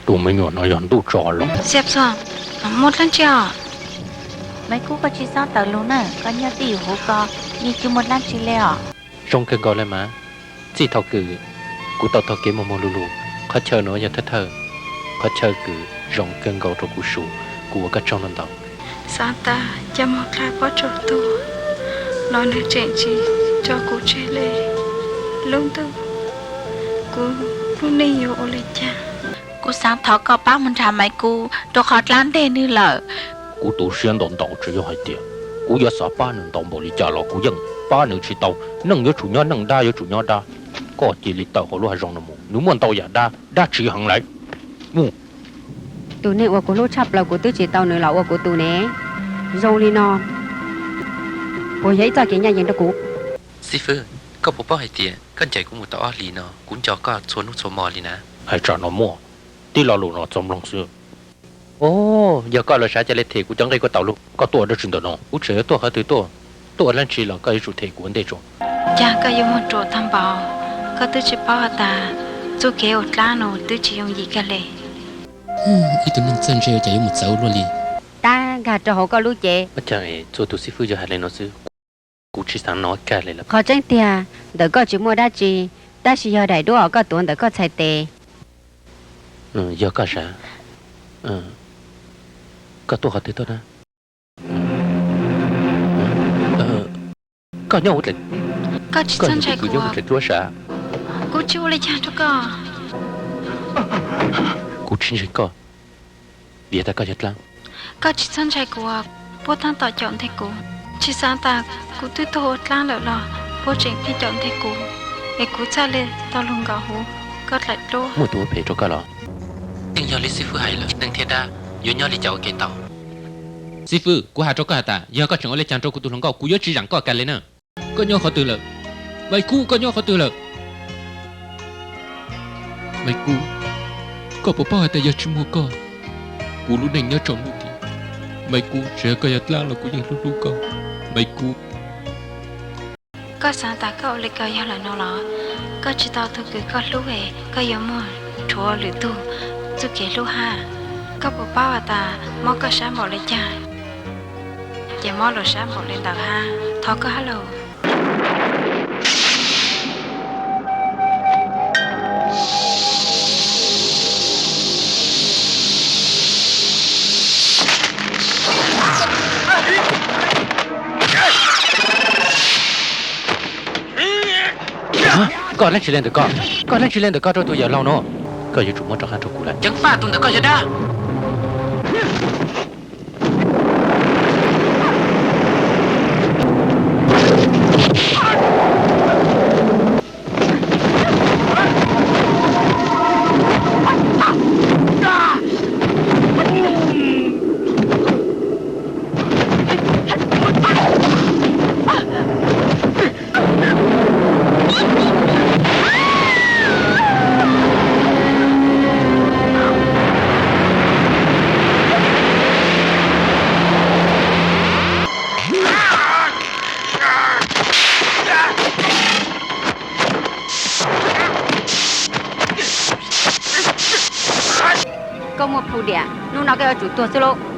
Tus me nyuam no yog ntuj tso los. Xiab Xuam, muaj dlaab tsi os? Maiv Kub, koj tsis txhob tawm lug na, koj nyob twj ywm hauv ko, yeej tsis muaj dlaab tsi le os. Zoo kawg nkaus le mas. Txij thaum kws kuv tau taug kev muag muag lug lug, qhov chaw no yog thawj thawj qhov chaw kws zoo kawg nkaus rau kuv su, kuv ua koj tsaug ntau ntau. Xaav tas cov muag dlha pob tsuas tuag los nwg tseem tsis tso kuv tseg le. Lub ntuj, kuv lub neej yuav ua le caag? Kuv xaav thov koj pab mus nrhav Maiv Kub, rau qhov dlaab nteg nwg lawm. Kuv tu siab ntau ntau, tsis yog hais tias kuv yuav xav pab nws ntau npaum li cas los kuv yeej pab nws tsis tau. Neej yuav tsum nyob neej, dab yuav tsum nyob dab. Koj cia li tawm hauv lub hav zoov no mus, nws muaj ntau yam dab, dab tsi heev lawm. Mus. Tus neeg uas kuv hlub tshaj plaws kuv twb tsis tau nws los ua kuv tus ne. Zoo li no puas yog ib txoj kev ncaj ncees rau kuv? Xib fwb, koj puas paub hais tias koj ncaim kuv mus tau ob hlis no, kuv nco koj txhua hnub txhua hmo li na. Hais tsam no muaj, tib lo lus no txhob mloog xwb. Os, yog koj los sav ca le them kuv cov nqi koj tau lug. Koj tuaj ua dab tsi ntawm no? Kuv tseem yuav tuaj qhov twg tuaj? Tuaj ua dlaab tsi los koj yuav tsum them kuv ua ntej tso. Caag koj yuav muag ruam tag npaum, koj twb tsis paub has tas txuj kev ua dlaab no twb tsis yooj yim kag le. Ib tug neeg txawj ntse ua cas yuav mus txawv ua luaj li. Tab nkag rau hauv koj lub cev. Ua cas txhua tus xib fwb yuav hais li no xwb? Kuv tsis xav hnov kag li lawm. Qhov tseeb tiag, ntawm koj tsis muaj dab tsi, tab sis yog daim duab uas koj tuav ntawm koj txhais tes. Yog koj sav, koj tuaj qhov twg tuaj na? Koj nyob hauv dlaim, koj tsis txhob ntshai kuv, dlaim duab sav. Kuv tsis ua li cas rau koj. Kuv tsis ntseeg koj, vim tas koj yog dlaab. Koj tsis txhob ntshai kuv, puab tab tom caum nteg kuv. Tsis xav tas kuv twb tuag ua dlaab lawm los puab tseem pheej caum nteg kuv, es kuv txhaj le tau lug nkaus huv koj dlaim duab. Muaj tus ua phem rau koj los? Yeej yog li xib fwb hais lawm, neeg thiab dab yuav nyob li cas ua ke tau. Xib fwb, kuv has rau koj has tas yog koj tseem ua li cas rau kuv tus hluas nkauj, kuv yuav tsis zaam koj kag li na. Koj nyob qhov twg lawm? Maiv Kub, koj nyob qhov twg lawm? Maiv Kub, koj puas paub has tas yog tsis muaj koj, kuv lub neej nyob tsaus ntuj nti. Maiv Kub, tsis yog koj yog dlaab los kuv yeej hlub hlub koj, Maiv Kub. Koj xav tas koj ua li ko yog lawm no los? Koj tsis tau tug kws koj hlub es koj yuav muag rhuav lwm tug txuj kev hlub hab. Koj puas paub has tas mob koj sab npaum li cas, ces mob luas sab npaum li ntawd hab. Thov koj hab lauj. Koj leej tsis le ntawm koj, koj leej tsis le ntawm koj rau tus yawm laus no. Koj yuav tsum muab rov qab rau kuv lawm. Ceev faj tus ntawm koj yog dab. Koj muaj plhu diam, hnub no koj yuav tsum tuag xwb lauj.